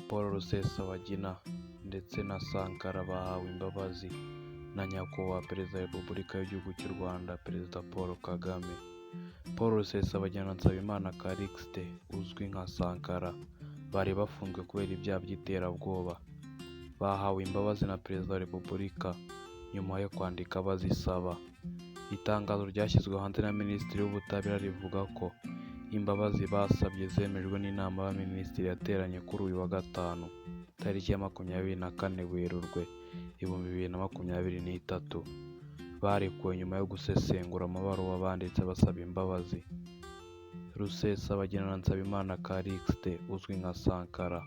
Paul Rusesabagina ndetse na Sankara bahawe imbabazi na Nyakubahwa Perezida wa Repubulika y'igihugu cy'u Rwanda, Perezida Paul Kagame. Paul Rusesabagina na Nsabimana Callixte uzwi nka Sankara bari bafunzwe kubera ibyaha by'iterabwoba. Bahawe imbabazi na Perezida wa Repubulika nyuma yo kwandika bazisaba. Itangazo ryashyizwe hanze na Minisitiri w'Ubutabera rivuga ko imbabazi basabye zemejwe n'Inama y'Abaminisitiri yateranye kuri uyu wa Gatanu, tariki ya 24 Werurwe 2023. Barekuwe nyuma yo gusesengura amabaruwa banditse basaba imbabazi. Rusesabagina na Nsabimana Callixte uzwi nka Sankara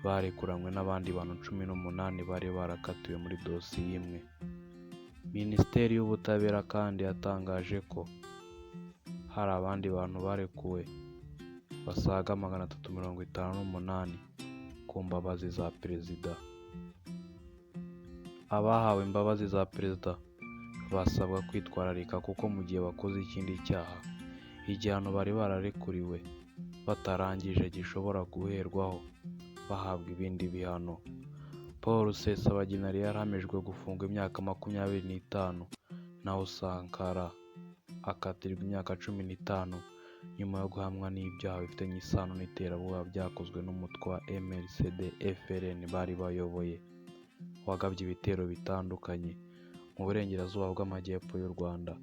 barekuranywe n'abandi bantu 18 bari barakatiwe muri dosiye imwe. Minisiteri y'Ubutabera kandi yatangaje ko hari abandi bantu barekuwe basaga 358 ku mbabazi za Perezida. Abahawe imbabazi za Perezida basabwa kwitwararika kuko mu gihe bakoze ikindi cyaha, igihano bari bararekuriwe batarangije gishobora guherwaho bahabwa ibindi bihano. Paul Rusesabagina yari yarahamijwe gufungwa imyaka 25, naho Sankara akatirwa imyaka 15 nyuma yo guhamwa n'ibyaha bifitanye isano n'iterabwoba byakozwe n'umutwe wa MRCD FLN bari bayoboye, wagabye ibitero bitandukanye mu burengerazuba bw'amajyepfo y'u Rwanda,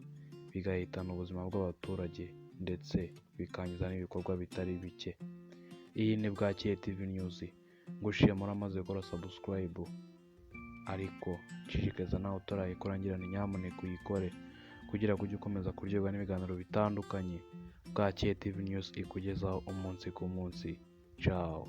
bigahitana ubuzima bw'abaturage ndetse bikangiza n'ibikorwa bitari bike. Iyi ni Bwakeye TV News, ngushimiye muramaze gukora subscribe, ariko nshishikariza nawe utarayikora ngira nti nyamuneka uyikore kugira ngo ujye ukomeza kuryoherwa n'ibiganiro bitandukanye Bwakeye TV News ikugezaho umunsi ku munsi. Ciao.